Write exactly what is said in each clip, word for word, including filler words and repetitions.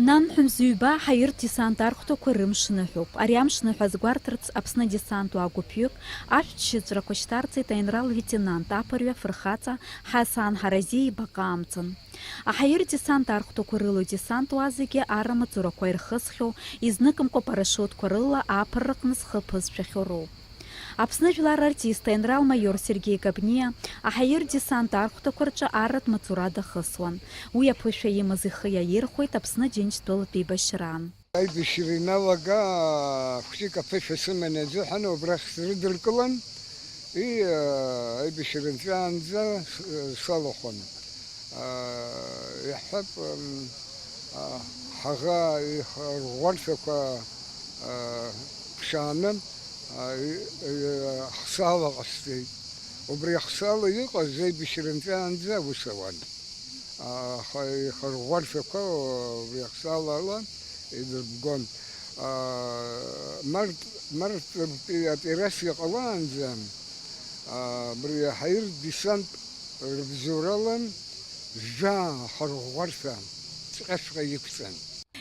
Нанҳәа мзы ҩба аҳаиртә десант архәҭақәа рымш ныҳәоуп. Ари амш ныҳәа азгәарҭарц Аԥсны десантуаа гәыԥҩык ашәҭшьыҵәрақәа шьҭарҵеит аинрал леитенант аԥырҩы афырхаҵа Ҳасан Ҳаразиа ибаҟа амҵан. Аҳаиртә десант архәҭақәа рылоу десантуаа зегьы арра маҵурақәа ирхысхьоу, изныкымкәа парашиутқәа рыла аԥырраҟны зхы ԥызшәахьоу роуп. Аԥсны жәлар артист, аинрал-маиор Сергеи Габниа аҳаиртә десант архәҭақәа рҿы арратә маҵура дахысуан. Уи аԥышәа имаз ихы иаирхәеит Аԥсны Џьынџьтәылатә еибашьраан. Аибашьра иналага, хәҷык аԥышәа сыманы азыҳәан убрахь срыдыркылан, и, аибашьра нҵәаанӡа с-, салахәын. Иаҳҳәап, м, а, ҳаӷа ихырӷәӷәарҭақәа, а, ԥшааны, а, и, и, ахсаала ҟасҵеит. Убри ахсаала иҟаз аибашьра нҵәаанӡа аус ауан. Аха ихырӷәӷәарҭақәа убри ахсаалала идырбгон. А, март, март операциа ҟалаанӡа, а, абри аҳаиртә десант рыбзоурала жәаа ахырӷәӷәарҭа ҵәҟьаҵәҟьа иқәҵан.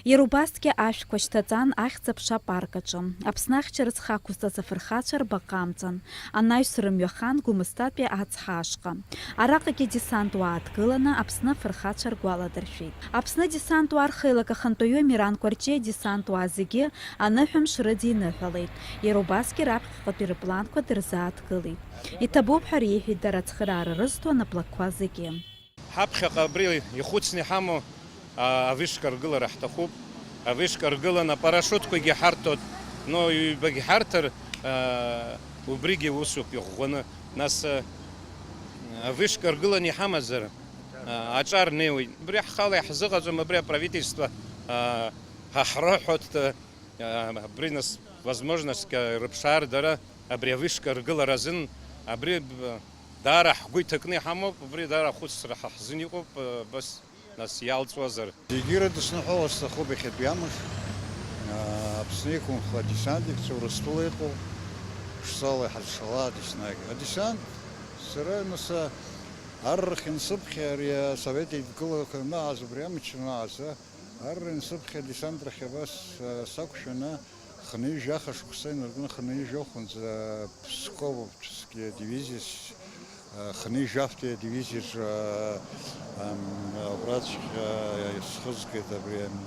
Иара убасгьы ашәқәа шьҭаҵан Ахьӡ-аԥша апарк аҿы. Аԥсны ахьча рыцха ақәызҵаз афырхацәа рбаҟа амҵан, анаҩс рымҩахан Гәымсҭатәи ацҳа ашҟа. Араҟагьы десантуаа ааҭгыланы Аԥсны афырхацәа ргәаладыршәеит. Аԥсны десантуаа рхеилак ахантәаҩы Миран Кәарҷиа адесантуаа зегьы аныҳәамш рыдиныҳәалеит. Иара убасгьы раԥхьаҟатәи рыпланқәа дырзааҭгылеит. Иҭабуп ҳәа реиҳәеит дара ацхыраара рызҭо анаплакқәа зегьы. Ҳаԥхьаҟа абри ихәыцны иҳамоу, а, авышка аргылара ҳҭахуп. Авышка аргыланы апарашутқәагьы ҳарҭоит. Но ҩбагь ҳарҭар, а, убригьы усуп иӷәӷәаны. Нас, а, авышка аргыланы иҳамазар, а, аҿар неиуеит. Убри ҳхала иаҳзыҟаҵом, абри аправительство, а, ҳа ҳрыҳәоит, а, абри нас возможностьк рыԥшаар дара абри авышка аргылара азын, абри, б-, даара ҳгәы иҭакны иҳамоуп, убри даара ахәыцра ҳа ҳзын иҟоуп, а, абас. Нас иалҵуазар? Зегьы ирыдысныҳәало сҭахуп иахьатәи амш. Аԥсны иқәынхо адесант ихьӡ Урыстәыла иҟоуп, ԥшӡала иҳазшалааит еснагь. Адесант, сара, нас, аррахь инсыԥхьа, ари асовет еидгылақәа анааз, убри амч анааз, арра инсыԥхьа адесант рахь абас, а, сақәшәаны, хынҩажәи жәаха шықәса инаркны, хынҩажәи жәохәынӡа Псков аԥсгьы адивизиа, а, хынҩажәи жәафтәи адивизиаҿы, а, ам, абраҵәҟьа схызгеит абри, ам,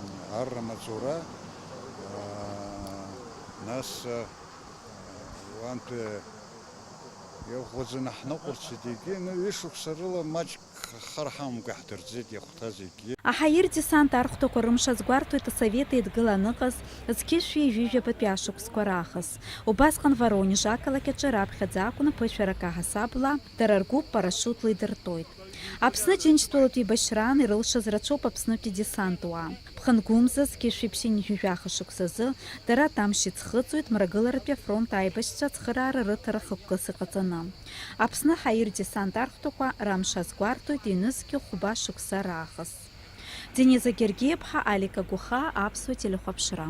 арра маҵура, а, нас, а, уантәи иӷәӷәаӡаны ҳныҟәырцеит, егьи, ну, ҩышықәса рыла маҷк хар ҳамамкәа иаҳдырӡеит иахәҭаз егьи. Аҳаиртә десант архәҭақәа рымш азгәарҭоит асовет еидгыла аныҟаз зқьышәи ҩажәи жәабатәи ашықәсқәа раахыс. Убасҟан Воронеж ақалақь аҿы раԥхьаӡа акәны ԥышәарак аҳасабала дара ргәыԥ парашутла идыртәоит. Аԥсны Џьынџьтәылатә еибашьраан ирылшаз рацәоуп Аԥснытәи десантуаа. Ԥхынгәымза зқьышәи ԥшьынҩажәи жәаха шықәсазы дара Тамшь иӡхыҵуеит, Мрагыларатәи афронт аибашьцәа ацхыраара рыҭара хықәкыс иҟаҵаны. Аԥсны ҳаиртә десант архәҭақәа рамш азгәарҭоит ҩнызқьи хәба шықәса раахыс. Дениза Гергиаԥҳа, Алика Гәахаа, Аԥсуа телехәаԥшра.